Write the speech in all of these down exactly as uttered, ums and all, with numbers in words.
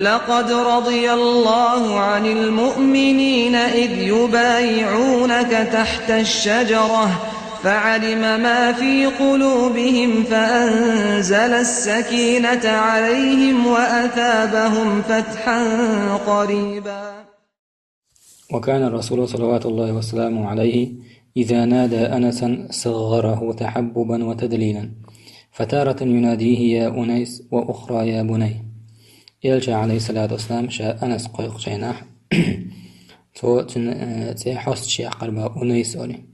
لقد رضي الله عن المؤمنين إذ يبايعونك تحت الشجرة فعلم ما في قلوبهم فأنزل السكينة عليهم وأثابهم فتحا قريبا. وكان الرسول صلوات الله وسلامه عليه إذا نادى أنسا صغره تحببا وتدليلا، فتارة يناديه يا أنيس وأخرى يا بني. Элча, عليه الصلاة والسلام, ша Анас кхойкхучу хенахь, цо цуьнан, э, цӀе хьосташ яккхар бан, Унайс олий.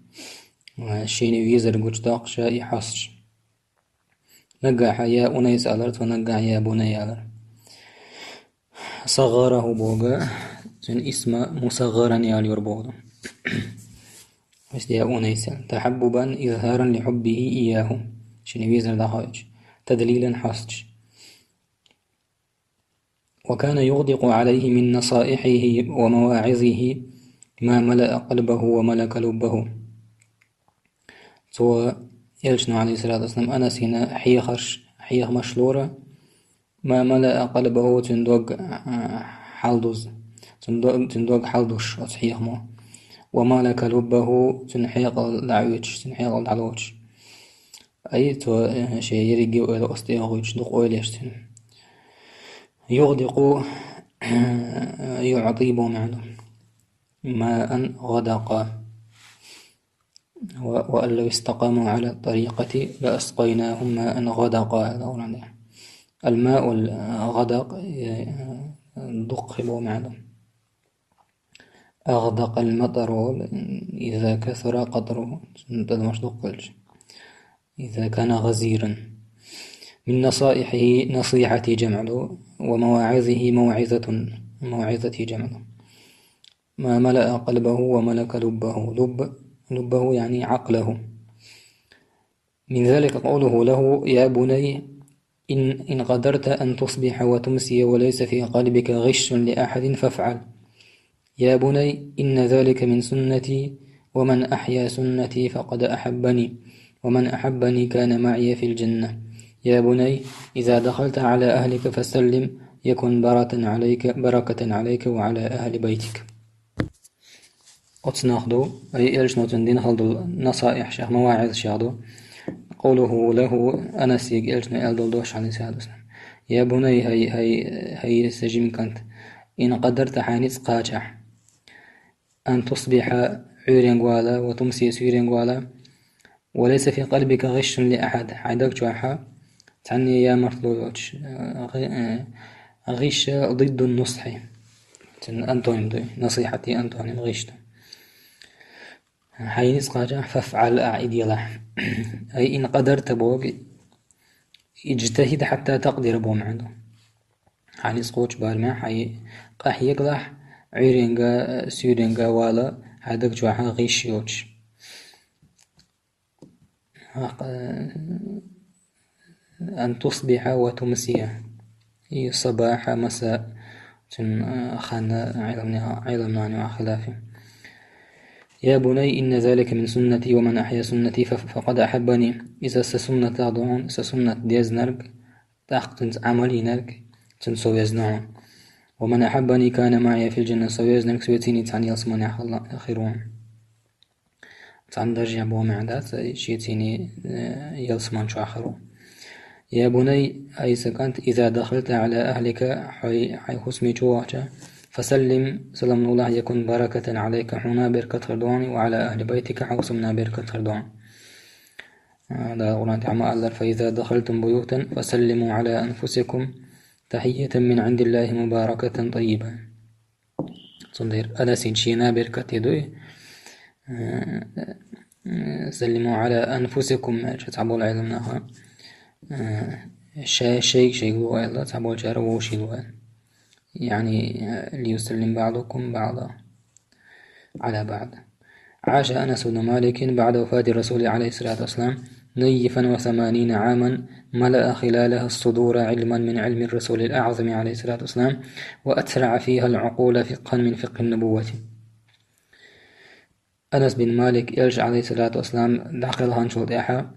Э, шена везар гучудоккхуш и хьосташ. Наггахь я Унайс алар, цо наггахь я Бунай алар. صغره боху, цуьнан исма мусаггӀаран яла йора боху. Иштта я Унайс. تحببا إظهارا لحبه إياه. Шена везар дӀахоуьйтуш. تدليلا хьосташ. وكان يغدق عليه من نصائحه ومواعظه ما ملأ قلبه وملك لبه. Цо, Элчано, عليه الصلاة والسلام, Анасана хьехарш, хьехамаш лора, ما ملأ قلبه, цуьнан дог, а, хьалдузу. Цуьнан дог, цуьнан дог хьалдуш оцу хьехамо. وملك لبه, цуьнан хьекъал дӀаоьцуш, цуьнан хьекъал дӀалоцуш. Ай, цо, э, шен ерриге ойла оцу тӀе йохуьйтуш, дукха ойла еш цуьнан. يغدق, э, يعطي боху маьӀна ду. ماء غدقا. و-، وأن لو استقاموا على الطريقة لأسقيناهم ماء غدقا. الماء الغدق, э, дуккха боху маьӀна ду. أغدق المطر, إذا كثر قطره, адамаш дукха хилча. إذا كان غزيرا. من نصائحه, نصيحته جمع له, ومواعظه موعظة, موعظته جمع له. ما ملأ قلبه وملك لبه. لب، لبه يعني عقله. من ذلك قوله له: يا بني، إن، إن قدرت أن تصبح وتمسي وليس في قلبك غش لأحد فافعل. يا بني، إن ذلك من سنتي، ومن أحيا سنتي فقد أحبني، ومن أحبني كان معي في الجنة. يا بني، إذا دخلت على أهلك فسلم، يكن بركة عليك، بركة عليك وعلى أهل بيتك. Оцу нах ду, ай, Элчано цунна дина хала долу насаихьаш, маваӀизаш ду. قوله له, Анасига Элчано аьлла долу дош, عليه الصلاة والسلام: يا بني, хӀай, хӀай, хӀай сан жима кӀант, إن قدرت, хьайна ницкъ кхачахь, أن تصبح, Ӏуьйренга вала, وتمسي, суьйренга вала, وليس في قلبك غش لأحد, хьайн даг чохь цхьанне ямартло йоцуш, гӀи-, э, гӀиш ضد النصح. Цуьнан антоним ду, насихьатан антоним гӀиш ду. Хьайна ницкъ кхачахь, فافعل, ахь и делахь. أي إن قدرت боху, اجتهد حتى تقدر боху маьӀна ду. Хьайна ницкъ кхочу барамехь, хьайн къахьегалахь, Ӏуьйренга, суьйренга вала, хьайн даг чохь гӀиш йоцуш. أن تصبح وتمسي. И صباح، مساء. Цуьнан, а, хан Ӏеламне-, Ӏеламнана юкъахь хилаф ю. يا بني إن ذلك من سنتي ومن أحيا سنتي ف-، فقد أحبني. Иза сан суннатах ду хьуна, сан суннат дезнарг, тӀаккха цуьнца Ӏамал йинарг, цуьнца со везна хьуна. ومن أحبني كان معي في الجنة. Со везнарг соьцаний цхьаьна ялсаманехь хила-, хир ву хьуна. Цхьана даржехь боху маьӀна дац, шеца цхьаьна, э, ялсаман чохь хир ву. يا بني, хӀай сан кӀант, إذا دخلت على أهلك, хьайн, хьайн хӀусаме чу вахча, فسلم, салам лулахь, يكن بركة عليك, хьуна беркат хир ду хьуна, وعلى أهل بيتك, хьан хӀусамна беркат хир ду хьуна. А, Дала Къуръан тӀехь ма аллара: فإذا دخلتم بيوتا فسلموا على أنفسكم تحية من عند الله مباركة طيبة. Цундела Анасин шена беркате ду и. Э, э, سلموا على أنفسكم, аьлча цхьаболу Ӏеламнаха, э, ша-, шайга-шайга лу аьлла, цхьаболчара вовшийн лу аьлла. يعني, э, ليسلم بعضكم بعضا على بعض. عاش أنس بن مالك بعد وفاة الرسول عليه الصلاة والسلام نيفا وثمانين عاما ملأ خلالها الصدور علما من علم الرسول الأعظم عليه الصلاة والسلام وأترع فيها العقول فقها من فقه النبوة. Анас бин Малик Элча, عليه الصلاة والسلام, дӀакхелхинчул тӀаьхьа,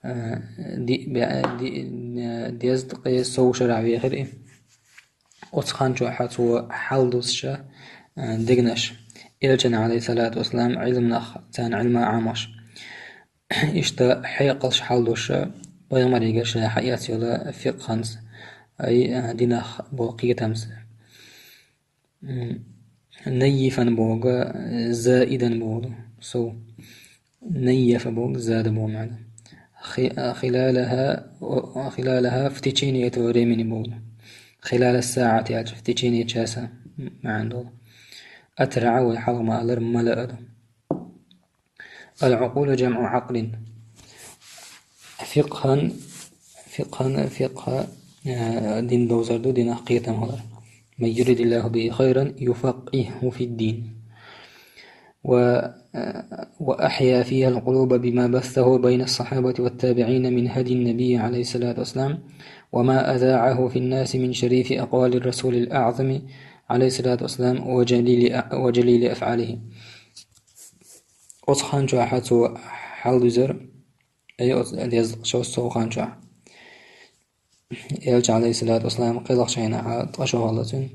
э, ди-, бе-, ди-, э, дезткъе сов шарахь вехира и. Оцу хан чохь цо хьалдузуш, а, дегнаш, Элчан, алейхиссалату вассалам, Ӏилманах, царна Ӏилма Ӏамош. Иштта хьекъалш хьалдуш, пайхамарегара ша хьаэцна йолу фикъханца, ай, а, динах бо кхетамца. М, наййифан боху, заидан боху, сов. Наййафа боху, зада боху маьӀна. Хи-, а, хилалаха, о, хилалаха в течение этого времени боху. Хилала саӀат аьлча, в течение часа маьӀна долу. Атраъа вай хьалха ма-аллара, мала а ду. Ал-Ӏукъулу жамӀу Ӏакълин. Фикъхан, фикъхан, фикъха, э, дин довзар ду, динах кхетам хилар. Ман юридиллаху бихи хайран юфаккъиху фиддин. Ва, э, ва ахья фихал къулуба бима бассаху байна ас-сахьабати ват-табиӀина мин хадин набий, алейхиссалату вассалам, ва ма азаъаху фин-наси мин шарифи акъвалир расулил аъзами, алейхиссалату вассалам, ва жалили а-, ва жалили афӀалихи. Оцу хан чохь цо хьалдуьзура, ай, оцу дезткъа шо сов хан чохь. Элча, алейхиссалату вассалам, кхелхачу хенахь ткъа шо хилла цуьнан.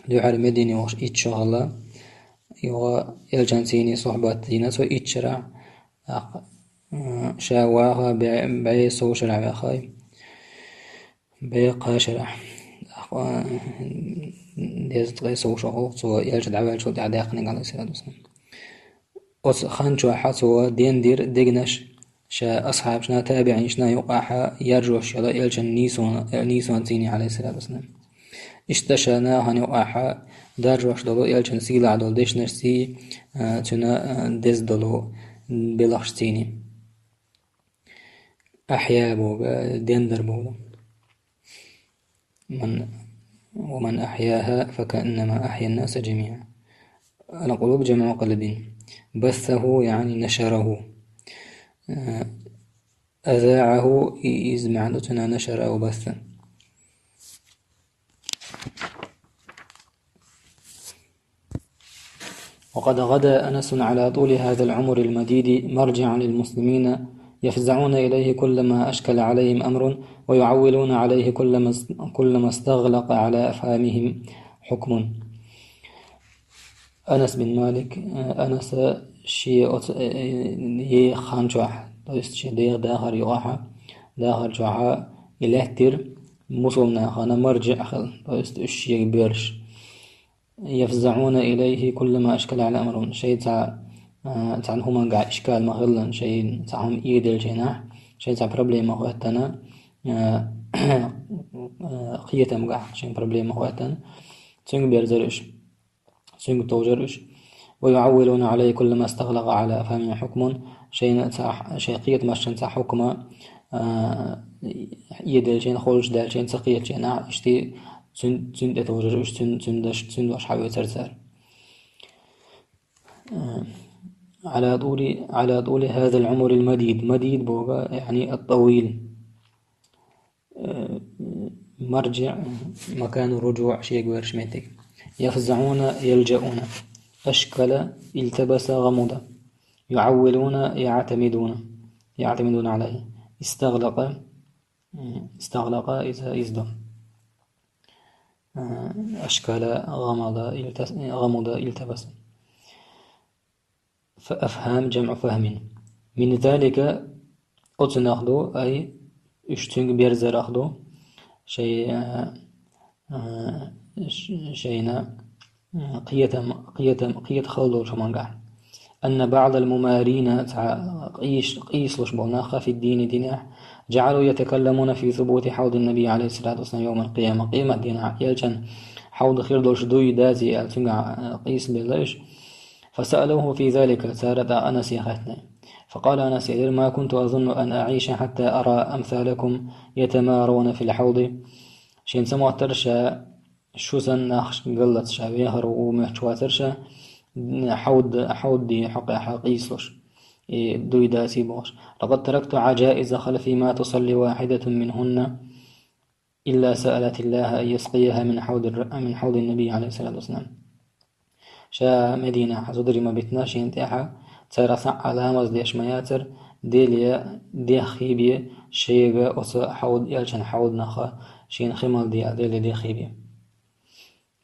Дуьххьара Медине вахча итт шо хилла. Юха Элчанца йина сухьбат дина цо итт шарахь. ТӀаккха, м, ша ваха бӀе, бӀе сов шарахь ваьхна. Бекха шарахь. Ахьа, дезткъе сов шо гӀуллакх цо Элча дӀаваьллачул тӀаьхьа даьккхинарг, алейхиссалату вассалам. Оцу хан чохь цо дендира дегнаш, ша асхьабашна, табиӀинашна юкъахь яржош йолу Элчан нийсона, нийсонца йина, алейхиссалату вассалам. Иштта ша нахана юкъахь даржош долу Элчан сийлахь долу дешнашций, а, цуьнан, а, деза долу белхашций йина. Ахья боху, дендара боху. Ман, ва ман ахьяха, факааннама ахьян-наса жамиӀа. Ал-къулуб жамӀу къалбин. Бассаху, яъни нашараху. Э, азаъаху, и-, иза маьӀна ду цуьнан, нашара ва басса. وقد غدا أنس على طول هذا العمر المديد مرجعا للمسلمين، يفزعون إليه كلما أشكل عليهم أمر، ويعولون عليه كلما اس-، كلما استغلق على أفهامهم حكم. Анас бин Малик, э, Анаса шен оцу, э, э, еха хан чохь, то есть шен деха дахар юкъахь, дахар чохь и лаьттира мусулнахана маржиӀ хила, то есть уьш шега боьллуш. يفزعون إليه كلما أشكل عليهم أمر. Шайн цхьа, а, цхьана хӀумангахь ишкал ма-хиллара, шайн цхьа хӀума ийделчийнахь, шайн цхьа проблема хӀоьттина, а, а, кхетамгахь шайн проблема хӀоьттина, цуьнга берзара уьш, цуьнга товжара уьш. ويعولون عليه كلما استغلق على أفهامهم حكم. Шайна цхьа, шайн кхетамашна цхьа хьукма, а, ийделчийн, холчу даьлчийн ца кхетачийнахь, иштта цуьн-, цуьнан тӀе товжар уьш, цуьн-, цуьнан дош, цуьнан дош хьаоьцура цара. Э, على طول، على طول هذا العمر المديد. Мадид боху, яъни ат-тавил. Э, маржиӀ, макану руджуӀ, шега верш меттиг. يفزعون، يلجؤون. أشكل، التبس، غمض. يعولون، يعتمدون، يعتمدون عليه. استغلق، м, استغلق, иза, иза ду. Э, أشكل، غمض، التس-، غمض، التبس. Ф-، أفهام جمع فهم. من ذلك, оцунах ду, ай, уьш цуьнга берзарах ду, шай, а, а, ш-, шайна, а, кхетам, кхетам, кхета хала долчу хӀумангахь. أن بعض الممارين, цхьа къийс-, къийсалуш болу нах, في الدين, динехь, جعلوا يتكلمون في ثبوت حوض النبي عليه الصلاة والسلام يوم القيامة. Къемат дийнахь Элчан хьовда хир долуш дуй, даций аьлла, цуьнгахь, а, къийсабелла уьш. فسألوه في ذلك, цара тӀаккха Анасе хаьттина. فقال, Анас элира: ما كنت أظن أن أعيش حتى أرى أمثالكم يتمارون في الحوض. Шен ца моттара ша, шу санна нах галлалц ша вехар ву моьттуш вацара ша, хьовд-, хьовдийн хьокъехь къийсалуш, и дуй, даций бохуш. لقد تركت عجائز خلفي ما تصلي واحدة منهن إلا سألت الله أن يسقيها من حوض الر-، من حوض النبي عليه الصلاة والسلام. Ша Мединахь зударий ма битина шена тӀехь, царах цхьа а ламаз деш ма яцара, Деле деххий бен шега оцу хьовд-, Элчан хьовданах шена хи мала де аьлла, Деле деххий бен.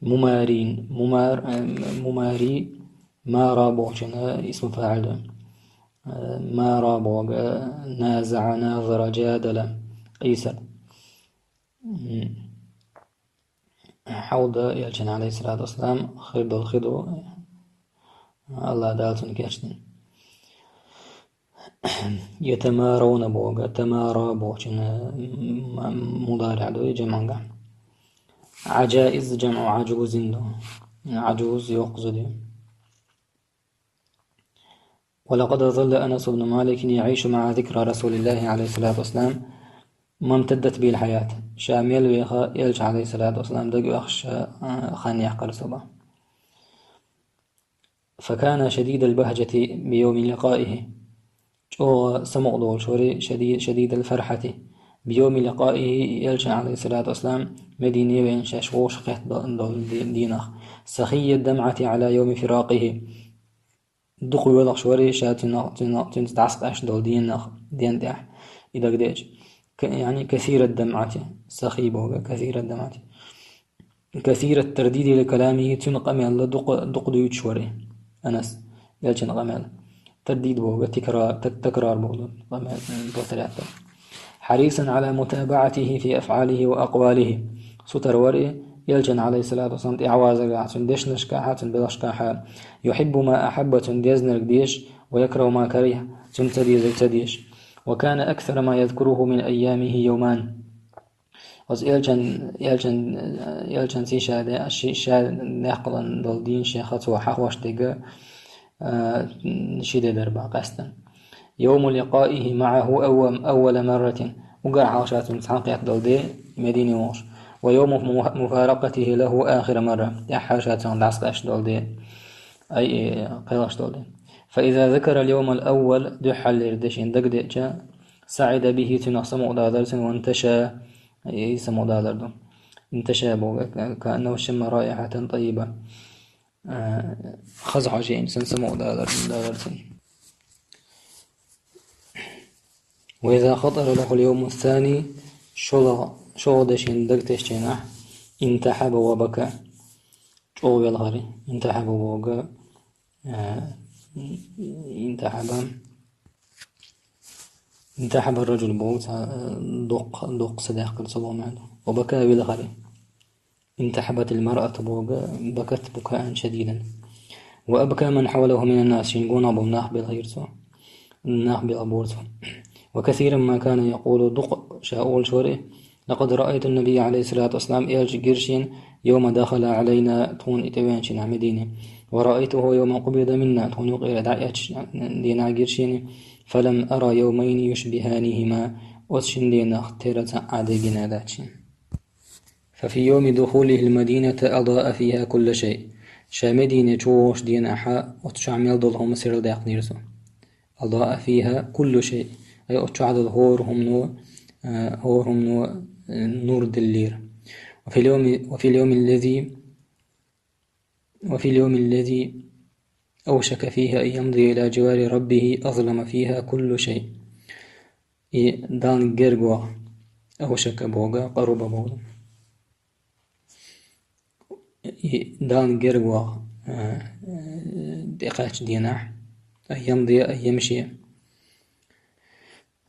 ممارين، ممار-، مماري، مارا бохучун исму фаӀил ду. Мара боху, نازع، ناظر، جادل, къийсар. Хьалда Элчанна, عليه الصلاة والسلام, хир долу хи ду, АллахӀ Дала цунна кечдина. يتمارون боху, тамара бохучун м-, м-, мудариӀ ду, и жамӀангахь. عجائز جمع عجوز ду. Ӏажуз йоккха зуда ю. ولقد ظل أنس بن مالك يعيش مع ذكرى رسول الله عليه الصلاة والسلام ما امتدت به الحياة. Ша мел веха Элча, عليه الصلاة والسلام, дага оьхуш, а, хан яьккхира цо боху. فكان شديد البهجة بيوم لقائه. ЧӀогӀа самукъадолуш вара, шади-, شديد الفرحة بيوم لقائه, и Элчанна, عليه الصلاة والسلام, Медине веана шаьш вовшахкхетта до-, долу де-, дийнахь. سخي الدمعة على يوم فراقه. Дукха воьлхуш вара ша цуьнан, цуьнан, цуьнца дӀасакъаьсташ долу дийнахь, ден тӀехь, и дагадеъча. К-, يعني كثير الدمعة, سخي боху, كثير الدمعة. كثير الترديد لكلامه, цуьнан къамел дукха, дукха дуьйцуш вара Анас, Элчанан къамел. Тардид боху, тикрар, так-, такрар боху, къамел, м, повторять. حريصا على متابعته في أفعاله وأقواله. Сутара вара и, Элчанна, عليه الصلاة والسلام, тӀаьхьавазаргахь, цуьнан дешнашкахь, цуьнан белхашкахь. يحب ما أحب, цунна дезнарг деш, ويكره ما كره, цунна ца дезарг ца деш. وكان أكثر ما يذكره من أيامه يومان. Оцу Элчан, Элчан, Элчанца ша де-, ши-, ша деккхалан долу дийнаш шех цо хьахош дерг, а, ши де дара боху къаьстина. يوم لقائه معه أول، أول مرة. Уггар хьалха ша цуьнца цхьаьнакхетта долу де Медине вогӀуш. ويوم مفارقته له آخر مرة. ТӀаьххьара ша цуьнца дӀасакъаьсташ долу де. Ай, э, кхелхаш долу де. فإذا ذكر اليوم الأول, дуьххьарлера де шена дагадеъча, سعد به, цуьнах самукъадалар цуьнан, وانتشى, и самукъадалар ду. انتشى боху, كأنه شم رائحة طيبة. А, хаза хьожа йина санна самукъадалар, далар цуьнан. وإذا خطر له اليوم الثاني, шолгӀа, шолгӀа де шена дагатесча, انتحب وبكى. ЧӀогӀа велхара, انتحب боху, а, انتحب. انتحب الرجل боху, цхьа, а, дукха, дукха са даьккхира цо боху маьӀна. وبكى, велхара. انتحبت المرأة боху, بكت بكاء شديدا. وأبكى من حوله من الناس, шена гонах болу нах белхийра цо. Нах белхабора цо. وكثيرا ما كان يقول, дукха ша олуш вара: لقد رأيت النبي عليه الصلاة والسلام, Элча гира шена, يوم دخل علينا, тхуна и тӀевеанчу дийнахь Медине. ورأيته يوم قبض منا, тхуна юкъера дӀаэцначу дийнахь гира шена. فلم أر يومين يشبهانهما, оцу шина дийнах тера цхьа а де гина дац шена. ففي يوم دخوله المدينة أضاء فيها كل شيء. Ша Медине чу вогӀуш дийнахь оцу чохь мел долу хӀума серладаьккхинера цо. أضاء فيها كل شيء. Ай, оцу чохь долу хӀора хӀумано, а, хӀора хӀумано, а, нур диллира. وفي اليوم، وفي اليوم الذي، وفي اليوم الذي أوشك فيه أن يمضي إلى جوار ربه أظلم فيها كل شيء. И Далла герга ваха, أوشك боху, قرب боху. И Далла герга ваха, а, а, тӀекхаьчча дийнахь, أن يمضي، أن يمشي.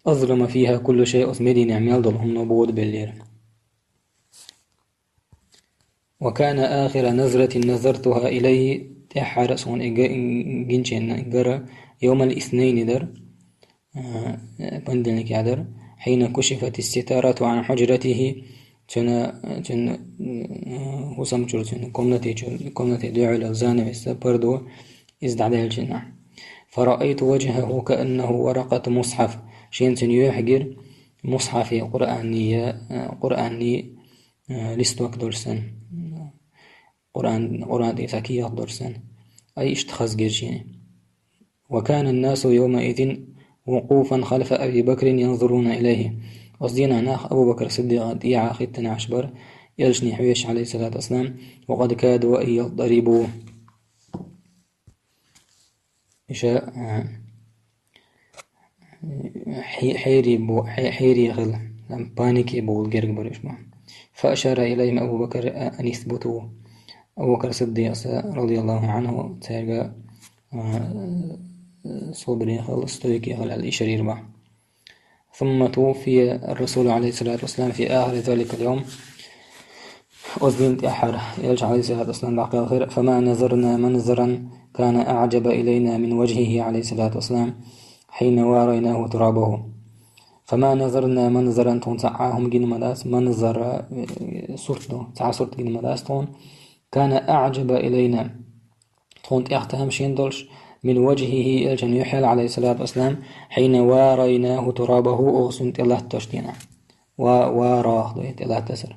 أظلم فيها كل شيء, оцу Мединехь мел долу хӀумано бода беллера. وكان آخر نظرة نظرتها إليه, тӀаьххьара суна и га-, гинченна гара, يوم الاثنين дара, а, понедельникехь дара, حين كشفت الستارة عن حجرته, цуьнан, цуьнан, а, хӀусам чуьра, цуьнан комнати чуьра, комнати дуьхьал йолу занавес, пардо, иза дӀадаьллачу дийнахь. فرأيت وجهه كأنه ورقة مصحف. Шена цуьнан юьхь гира мусхьафе, Къуръанан, а, Къуръанан, а, листок долуш санна. Къуръан, Къуръан тӀе цхьа кехат долуш санна. Ай, иштта хаза гира шена. وكان الناس يومئذ وقوفا خلف أبي بكر ينظرون إليه. Оцу дийнахь нах Абу Бакр Сиддикъан тӀехьа хӀиттина Ӏаш бара, Элчане хьоьжуш, عليه الصلاة والسلام, وقد كادوا أن يضطربوا. Иша, а, хье-, хьерий бу-, хье-, хьерий хила, там, панике бовла герга бара уьш боху. فأشار إليهم أبو بكر أن اثبتوا. Абу Бакр Сиддикъ, радияллаху анху, цаьрга, а, собаре хила, стойке хила аьлла ишар йир боху. ثم توفي الرسول عليه الصلاة والسلام في آخر ذلك اليوم. Оцу дийнна тӀаьххьара Элча, алейхиссалату вассалам, дӀакхелхира. فما نظرنا منظرا كان أعجب إلينا من وجهه عليه الصلاة والسلام حين واريناه ترابه. فما نظرنا منظرا, тхуна цхьа а хӀума гина ма дац, манзара, э, сурт ду, цхьа а сурт гина ма дац тхуна. كان أعجب إلينا, тхуна тӀехь тамашийна долуш, من وجهه, Элчан юьхьел, алейхиссалату вассалам, حين واريناه ترابه, оха цунна тӀе латтош дийнахь. Ва-, варах ду и тӀе латтасар.